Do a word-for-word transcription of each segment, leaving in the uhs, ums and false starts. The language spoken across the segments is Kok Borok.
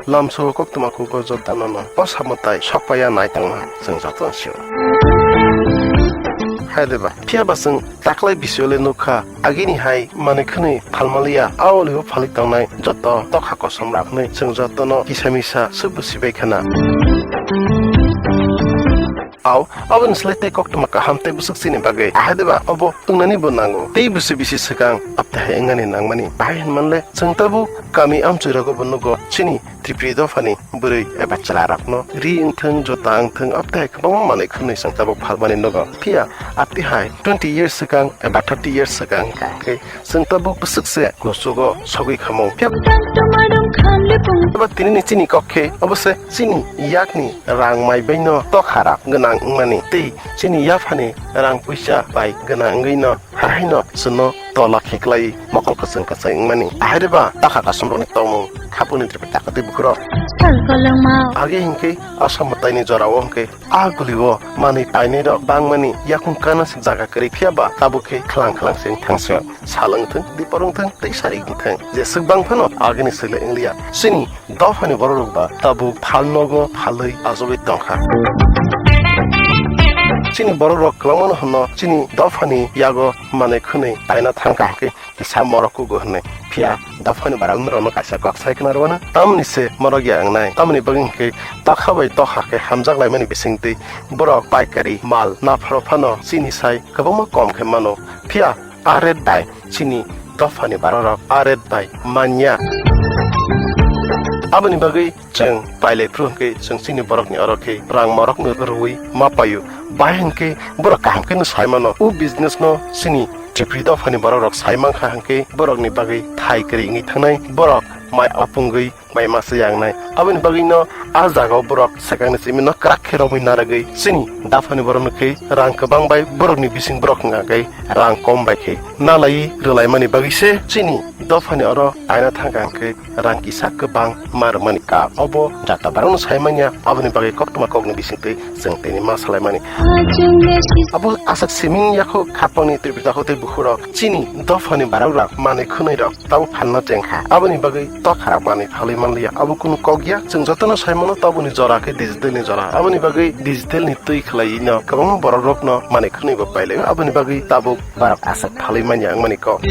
Lamsao koktwma kugo jotono no o samwtai sokpaiya nai tongma chwng jotono sio. Hai de ba, phiya ba chwng taklai bisio le nukha, agini hai manwi khwnwi phalmaliya, a olio phalik tongnai joto tokha kosom rok hwnwi chwng jotono kisa misa swkbo sibai khana. Au, aboni slai tei koktwma kaham tei bwswk chini bagwi. Ahai de ba, obo wngnani bo nango. Tei bwswi bisi swkang, apte hai wngnani nangmani. Bahai hinmanle, chwng tabuk kami amchoi rogo bo nugo, chini Tripuri dophani bwrwi eba chwla rokno ri wngthwng, jota wngthwng, apte hai kwbangma manwi khwnwi chwng tabuk phalmani nugo. Phiya, apte hai twenty years swkang eba thirty years swkang hwnkhe, chwng tabuk bwswk se kuchugo sogwi khamung. Phiya, eba tinini chini kok khe, obo se chini yakni rang mai baino tokha rok gwnang wngmani tei chini yaphani rang puisa bai gwnang wngwi no haino chwngno tola kheklai mokol kwchwng kwchwng wngmani. Ahai de ba tokha kosom rokni tongmung khapuni tripi takati bukhuro. Age hinkhe a samwtaini jorao hinkhe a gulio manwi painai rok bangmani yakung kana se jaga kwrwi phiya ba tabuk khe khlang khlang se wng thangsa. Sal wngthwng, dipor wngthwng, tei sari wngthwng. Jeswk bang phano agini swkle wngliya. Chini dophani borok rok ba tabuk phal nogo phalwi achugwi tongkha. Chini borok rok kwbangma no hwnno chini dophani yago manwi khwnwi taina thangkha hwnkhe kisa morok kugo hwnwi. Phiya dophani borok norokno kaisa kok sai khna rwmano. Tamoni se morok ya wngnai. Tamoni bagwi hwnkhe tokha bai tokha khe hamjak laimani bisingtwi borok paikari mal napharo phano chini sai kwbangma kom khe mano. Phiya a rate bai chini dophani borok rok a rate bai manya. Aboni bagwi chwng pailai phuru hwnkhe chwng chini borokni oro khe rang morokno rwui ma paio. Bahai hwnkhe borok kaham kheno sai mano. O business no chini Tripuri dophani borok rok sai mankha hwnkhe borokni bagwi thai kwrwi wngwi thangnai, borok mai apungwi bai masa yangnai. Aboni bagwino a jagao borok swkangni simi no kwrak khe romwi narwgwi chini dophani borokno khe rang kwbang bai borokni bising borok wngkha khe rang kom bai khe nalaiwi rwlaimani bagwi se chini dophani oro taina thangkha hwnkhe rang kisa kwbang ma rwmani kap. Obo jata borokno sai manya, aboni bagwi koktwma kokni bisingtwi chwng tini ma salaimani. Abo aswk siming yakho khapangni twi bwsakho tei bukhurok chini dophani borok rok manwi khwnwi rok. Tabuk phalna chengkha. Aboni bagwi tokharak manwi phalwi manliya. Abo kunu kok ya. Chwng jotono sai mano tabukni jora khe digital ni jora. Aboni bagwi digital ni twi khwlaiwi no kwbangma borok rokno manwi khwnwi bo pailaio. Aboni bagwi tabuk borok aswk phalwi manya wngmani kok.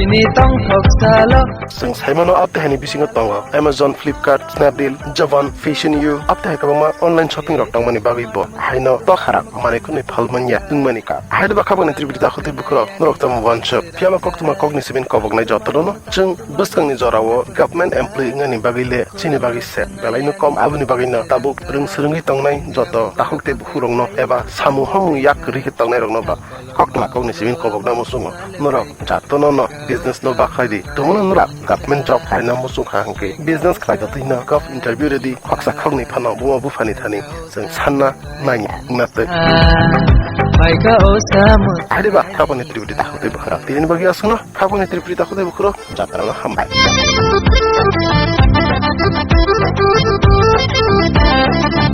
Chwng sai mano, apte hani bisingo tongo Amazon, Flipkart, Snapdeal, Javan, Fashion U, apte hai kwbangma online shopping rok tongmani bagwi bo haino tokharak manwi khwnwi phalwi manya wngmani kok. Haino bakha boni Tripuri takhuk tei bukhurok norok tamo wansuk. Phiya ba koktwma kokni simi koboknai jotono no chwng bwskangni jorao government employee wngnani bagwi le chini bagwi se belaino kom. Aboni bagwino tabuk rwng swrwngwi tongnai joto takhuk tei bukhurokno eba samung hamung yak kwrwi khe tongnairokno ba koktwma kokni simi kobokna muchungo. Norok jotono no business no bakhlai di. Tongmano norok government job khlaina muchung kha hwnkhe business khlai totwi no gov interview rwdi. Khoksa khoknwi phano buma buphani thani chwng sanna nangya wngna twi. Phaikha o samung. Ari ba, khapangni Tripuri takhuk tei bukhurok. Tini bagwi aswkno khapangni Tripuri takhuk tei bukhurok. Jotono hambai.